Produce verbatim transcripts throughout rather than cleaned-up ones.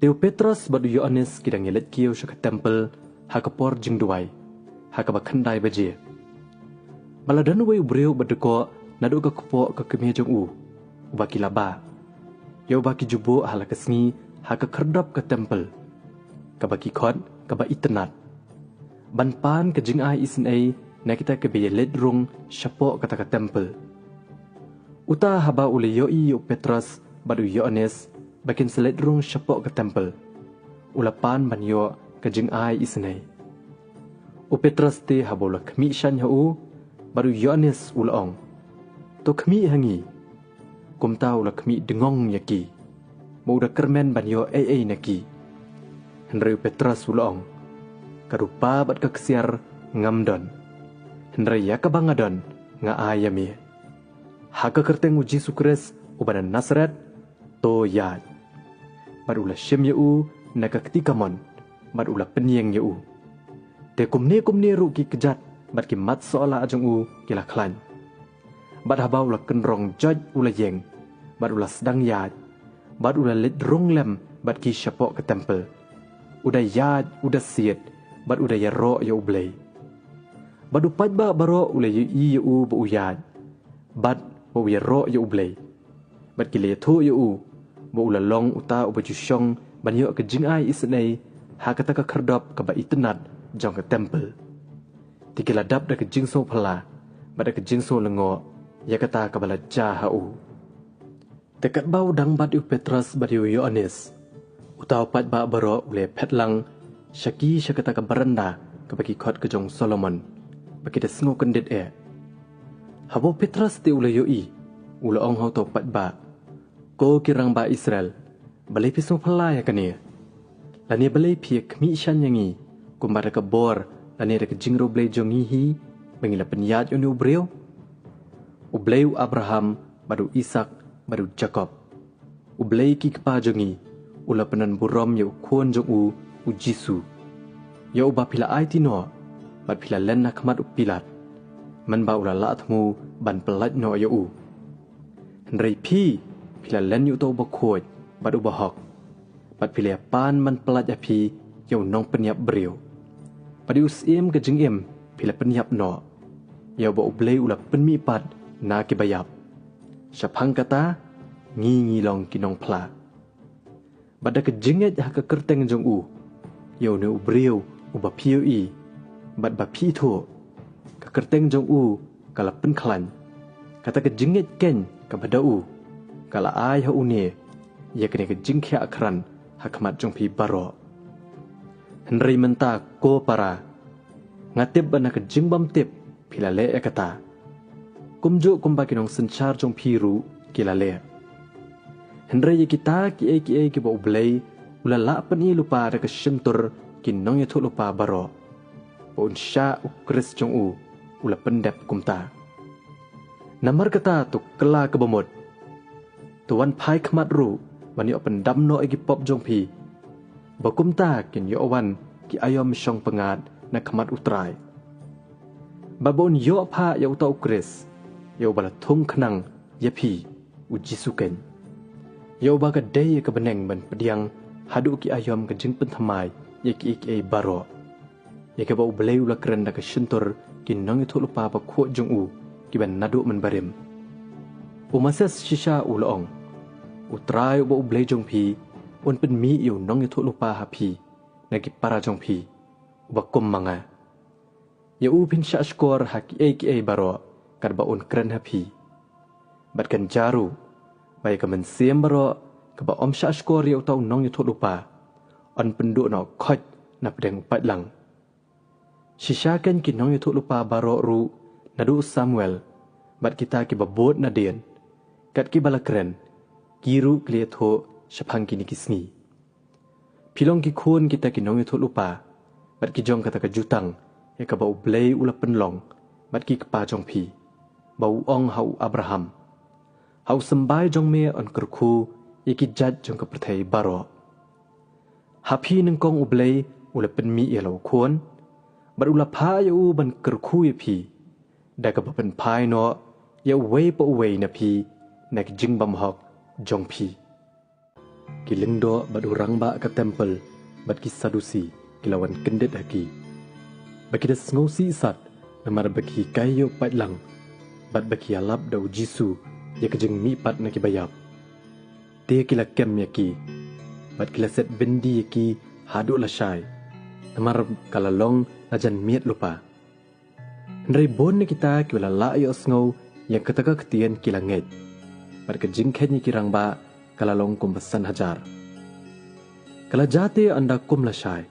Te u Petros bad u Ïoannis ki dang ïaleit kiew sha ka templ ha ka por jingduwai, ha kaba khyndai baje. Ba la don uwei u briew uba dkoh naduh ka kpoh ka kmie jong u, uba ki la bah, ïa uba ki ju buh ha la ka sngi ha ka khyrdop ka templ, kaba ki khot kaba itynnad, ban pan ka jingai isynei na kita kiba ïaleit rung shapoh kata ka templ. Uta haba u la ïohi ïa u Petros bad u Ïoannis ba kin sa leit rung shapoh ka templ, u la pan ban ïoh ka jingai isynei. U Petros te haba u la khmih shane ha u bad u Ïoannis u la ong, "To khmih ha ngi." Kumta u la khmih dngong ïa ki, ba u da kyrmen ban ïoh ei ei na ki. Hynrei u Petros u la ong, "Ka rupa bad ka ksiar ngam don, hynrei ïa kaba nga don nga ai ïa me. Ha ka kyrteng u Jisu Khrist uba na Nasaret, to ïaid." Bad u la shim ïa u na ka kti kamon, bad u la pynïeng ïa u. Te kumne kumne ruh ki kjat bad ki mat sohlah jong u ki la khlaiñ. Bad haba u la kynrong joit u la ïeng, bad u la sdang ïaid, bad u la leit rung lem bad ki shapoh ka templ, u da ïaid, u da siat, bad u da ïaroh ïa U Blei. Bad u paidbah baroh u la ïohi ïa u ba u ïaid, bad ba u ïaroh ïa U Blei. Bad ki la ïathuh ïa u ba u la long uta uba ju shong ban ïoh ka jingai isynei ha kata ka khyrdop kaba itynnad jong ka templ. Te ki la dap da ka jingsngewphylla bad da ka jingsngew lyngngoh ïa kata kaba la jia ha u. Te katba u dang bat ïa u Petros bad ïa u Ïoannis, uta u paidbah baroh u la phet lang sha ki sha kata ka baranda kaba ki khot ka jong Solomon, ba ki da sngew kyndit eh. Haba u Petros te u la ïohi, u la ong ha uta u paidbah, "Ko ki rangbah Israel, balei phi sngew phylla ïa kane? Lane balei phi ïa khmih shane ïa ngi, kumba da ka bor lane da ka jingriewblei jong ngi hi ba ngi la pynïaid ïa une u briew? U Blei u Abraham, bad u Isaak, bad u Jakob, U Blei ki kpa jong ngi, u la pyndonburom ïa u khun jong u, u Jisu, ïa uba phi la aiti noh bad phi la len ha khmat u Pilat, mynba u la lah thmu ban pyllait noh ïa u. Hynrei phi, phi la len ïa uta uba khuid bad uba hok, bad phi la ïa pan ban pyllait ha phi ïa u nongpynïap briew. Bad ïa u syiem ka jingim phi la pynïap noh, ïa uba U Blei u la pynmihpat na kiba ïap. Shaphang kata, ngi ngi long ki nongphla. Bad da ka jingngeit ha ka kyrteng jong u, ïa une u briew uba phi ïohi bad ba phi ithuh, ka kyrteng jong u ka la pynkhlaiñ. Kata ka jingngeit keiñ kaba da u, ka la ai ha une ïa kane ka jingkhiah krat ha khmat jong phi baroh. Hynrei mynta ko para, nga tip ba na ka jingbymtip phi la leh ïa kata, kumjuh kumba ki nongsynshar jong phi ruh ki la leh. Hynrei ïa kita kiei kiei kiba U Blei u la lah pyni lypa da ka shyntur ki nongïathuhlypa baroh, ba un shah u Khrist jong u, u la pyndep kumta. Namar kata to kylla kaba mut, to wan phai khmat ruh ban ïoh pyndam noh ïa ki pop jong phi, ba kumta kin ïoh wan ki aïom shong pyngngad na khmat U Trai. Bad ba un ïoh phah ïa uta u Khrist, ïa uba la thung khnang ïa phi, u Jisu keiñ, ïa uba ka dei ïa ka bneng ban pdiang haduh ki aïom ka jingpynthymmai ïa kiei kiei baroh, ïa kaba U Blei u la kren da ka shyntur ki nongïathuhlypa bakhuid jong u kiba naduh mynbarim. U Moses shisha u la ong, U Trai uba U Blei jong phi un pynmih ïa u nongïathuhlypa ha phi na ki para jong phi, uba kum ma nga. Ïa u phin shah shkor ha kiei kiei baroh katba un kren ha phi. Bad kan jia ruh ba ïa ka mynsiem baroh kaba ym shah shkor ïa uta u nongïathuhlypa, yn pynduh noh khoit na pdeng u paidlang. Shisha keiñ ki nongïathuhlypa baroh ruh, naduh u Samuel bad kita kiba bud nadien, kat kiba la kren, ki ruh ki la ïathuh shaphang kine ki sngi. Phi long ki khun kita ki nongïathuhlypa, bad ki jong kata ka jutang ïa kaba U Blei u la pynlong bad ki kpa jong phi, ba u ong ha u Abraham, ha u symbai jong me yn kyrkhu ïa ki jait jong ka pyrthei baroh. Ha phi nyngkong U Blei u la pynmih ïa la u khun, bad u la phah ïa u ban kyrkhu ïa phi, da kaba pynphai noh ïa uwei pa uwei na phi na ki jingbymhok jong phi. Ki lyngdoh bad u rangbah ka templ bad ki Sadusi ki la wan kyndit ha ki, ba ki da sngewsih sat namar ba ki hikai ïa u paidlang, bad ba ki ïalap da u Jisu ïa ka jingmihpat na ki baïap. Te ki la kem ïa ki, bad ki la set byndi ïa ki haduh lashai, namar ka la long la jan miet lypa. Hynrei bun na kita kiba la lah ïohsngew ïa kata ka ktien ki la ngeit, bad ka jingkheiñ ïa ki rangbah ka la long kumba san hajar. Ka la jia te ynda kum lashai,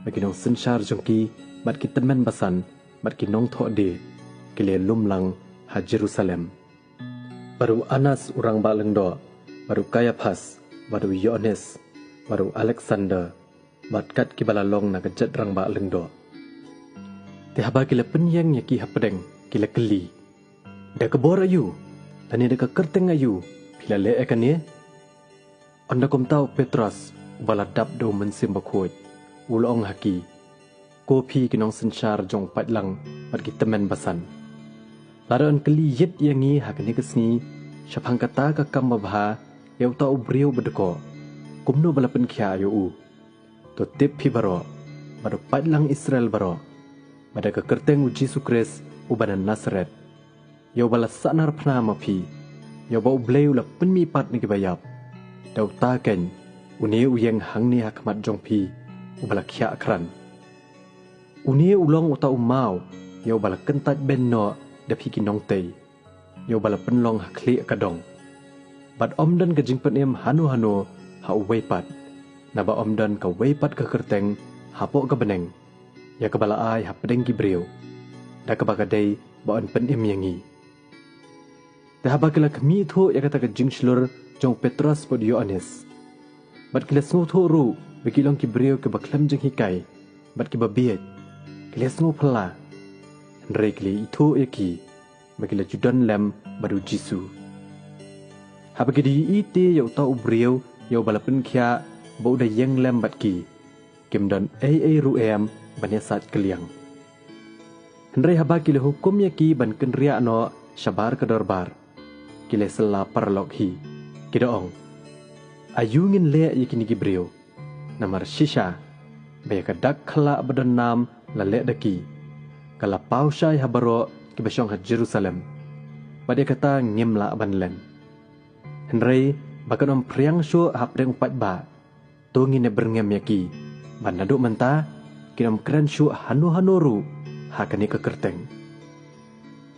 ba ki nongsynshar jong ki, bad ki tymmen basan, bad ki nongthoh die, ki la lum lang ha Jerusalem. Bad u Annas u rangbah lyngdoh, bad u Kaiaphas, bad u Ïoannis, bad u Aleksander, bad kat kiba la long na ka jaid rangbah lyngdoh. Te haba ki la pynïeng ïa ki hapdeng, ki la kylli, "Da ka bor aïu, lane da ka kyrteng aïu phi la leh ïa kane?" Ynda kumta u Petros, uba la dap da u Mynsiem Bakhuid, u la ong ha ki, "Ko phi ki nongsynshar jong u paidlang bad ki tymmen basan, lada yn kylli ïit ïa ngi ha kane ka sngi shaphang kata ka kam babha ïa uta u briew badkoh, kumno ba la pynkhiah ïa u, to tip phi baroh, bad u paidlang Israel baroh, ba da ka kyrteng u Jisu Khrist uba na Nasaret, ïa uba la sahnarphna ma phi, ïa uba U Blei u la pynmihpat na ki baïap, da uta keiñ, une u ïeng hangne ha khmat jong phi, uba la khiah khran. Une u long uta u maw ïa uba la kyntait beiñ noh da phi ki nongtei, ïa uba la pynlong ha khlieh ka dong. Bad ym don ka jingpynim hano hano ha uwei pat, naba ym don kawei pat ka kyrteng hapoh ka bneng ïa kaba la ai hapdeng ki briew, da kaba ka dei ba yn pynim ïa ngi." Te haba ki la khmih thuh ïa kata ka jingshlur jong u Petros bad u Ïoannis, bad ki la sngewthuh ruh ba ki long ki briew kiba khlem jinghikai bad kiba bieit, ki la sngewphylla. Hynrei ki la ithuh ïa ki ba ki la ju don lem bad u Jisu. Haba ki da ïohi te ïa uta u briew ïa uba la pynkhiah ba u da ïeng lem bad ki, kim don ei ei ruh em ban ïasaid kylliang. Hynrei haba ki la hukum ïa ki ban kynriah noh shabar ka dorbar, ki la syllah paralok hi, ki da ong, "Aïu ngin leh ïa kine ki briew? Namar shisha ba ïa ka dak khyllah ba don nam la leh da ki, ka la paw shai ha baroh kiba shong ha Jerusalem, bad ïa kata ngim lah ban len. Hynrei ba kan ym phriang shuh hapdeng u paidbah, to ngin ïa byrngem ïa ki, ba naduh mynta kin ym kren shuh hano hano ruh ha kane ka kyrteng."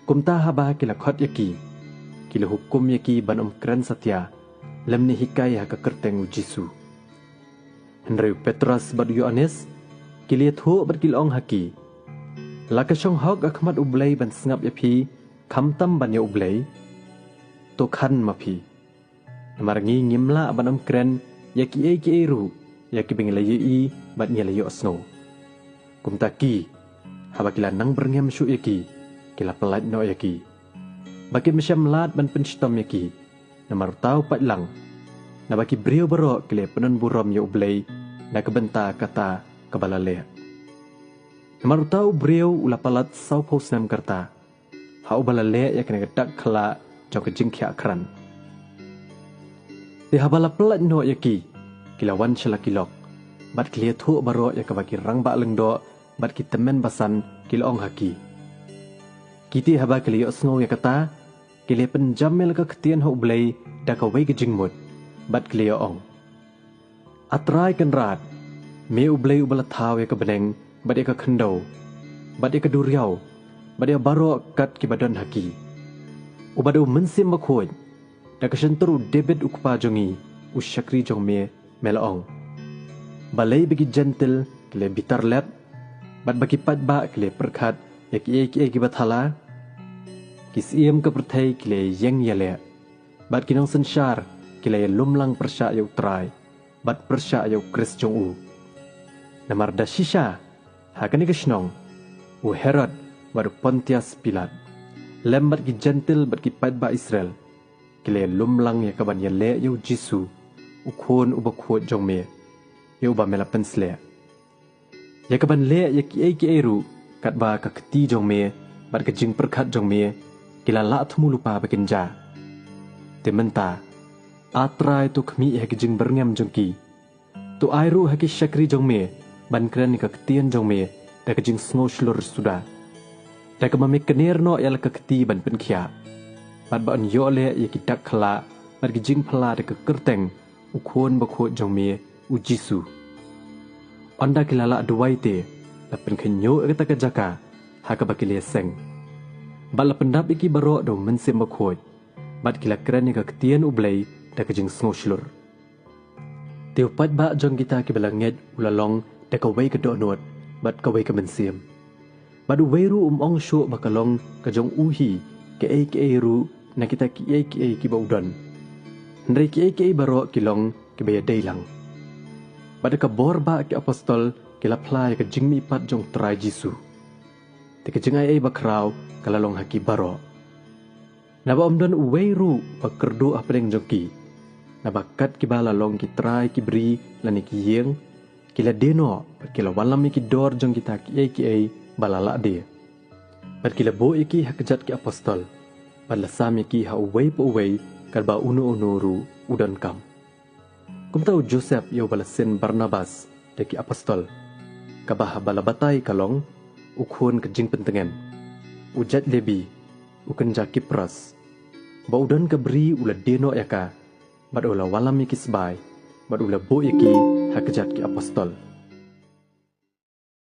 Kumta haba ki la khot ïa ki, ki la hukum ïa ki ban ym kren satia lymne hikai ha ka kyrteng u Jisu. Hynrei u Petros bad u Ïoannis, ki la ïathuh bad ki la ong ha ki, "La ka shong hok ha khmat U Blei ban sngap ïa phi khamtam ban ïa U Blei? To khan ma phi. Namar ngi ngim lah ban ym kren ïa kiei kiei ruh ïa kiba ngi la ïohi bad ngi la ïohsngew." Kumta ki, haba ki la nang byrngem shuh ïa ki, ki la pyllait noh ïa ki, ba kim shym lad ban pynshitom ïa ki namar uta u paidlang, naba ki briew baroh ki la pynburom ïa U Blei na ka bynta kata kaba la leh. Namar uta u briew u la palat sawphew snem ka rta ha uba la leh ïa kane ka dak khyllah jong ka jingkhiah khran. Te haba la pyllait noh ïa ki, ki la wan sha la ki lok, bad ki la ïathuh baroh ïa kaba ki rangbah lyngdoh bad ki tymmen basan ki la ong ha ki. Ki te haba ki la ïohsngew ïa kata, ki la pynjam ïa la ka ktien ha U Blei da kawei ka jingmut, bad ki la ïa-ong, "A Trai Kynrad, me U Blei uba la thaw ïa ka bneng bad ïa ka khyndew bad ïa ka duriaw bad ïa baroh kat kiba don ha ki, uba da U Mynsiem Bakhuid, da ka shyntur u Dabid u kpa jong ngi, u shakri jong me, me la ong, 'Balei ba ki Jentil ki la bitar lep, bad ba ki paidbah ki la pyrkhat ïa kiei kiei kiba thala? Ki siem ka pyrthei ki la ïeng ïaleh, bad ki nongsynshar ki la ïalum lang pyrshah ïa U Trai bad pyrshah ïa U Khrist jong u. Namar da shisha, ha kane ka shnong, u Herod bad u Pontius Pilat, lem bad ki Jentil bad ki paidbah Israel, ki la ïalum lang ïa ka ban ïaleh ïa U Jisu, U Khun uba khuid jong me, ïa uba me la pynsleh, ïa ka ban leh ïa kiei kiei ruh katba ka kti jong me bad ka jingpyrkhat jong me ki la lah thmu lypa ba kin jia. Te mynta, A Trai, to khmih ïa ki jingbyrngem jong ki. To ai ruh ha ki shakri jong me ban kren ïa ka ktien jong me da ka jingsngewshlur suda, da kaba me kner noh ïa la ka kti ban pynkhiah, bad ba yn ïoh leh ïa ki dak khyllah bad ki jingphylla da ka kyrteng U Khun Bakhuid jong me, U Jisu. Ynda ki la lah duwai te, la pynkhynñiuh ïa kata ka jaka ha kaba ki la ïaseng, bad la pyndap ïa ki baroh da U Mynsiem Bakhuid, bad ki la kren ïa ka ktien U Blei da ka jingsngewshlur. Te u paidbah jong kita kiba la ngeit u la long da kawei ka dohnud bad kawei ka mynsiem. Bad uwei ruh um ong shuh ba ka long ka jong u hi kaei kaei ruh na kita kiei kiei kiba u don. Hynrei kiei kiei baroh ki long kiba ïadei lang. Bad da ka bor ba ki apostol ki la phla ïa ka jingmihpat jong U Trai Jisu. Te ka jingai ei bakhraw ka la long ha ki baroh. Naba ym don uwei ruh ba kyrduh hapdeng jong ki, naba kat kiba la long ki trai ki bri lane ki ïing, ki la die noh bad ki la wallam ïa ki dor jong kita kiei kiei ba la lah die. Bad ki la buh ïa ki ha kjat ki apostol, bad la sam ïa ki ha uwei pa uwei katba uno uno ruh u donkam. Kumta u Joseph ïa uba la sin Barnabas da ki apostol, kaba haba la batai ka long U Khun ka Jingpyntngen, u jait Lebi, u kynja Kipros, ba u don ka bri u la die noh ïa ka, bad u la wallam ïa ki sbai, bad u la buh ïa ki ha kjat ki apostol.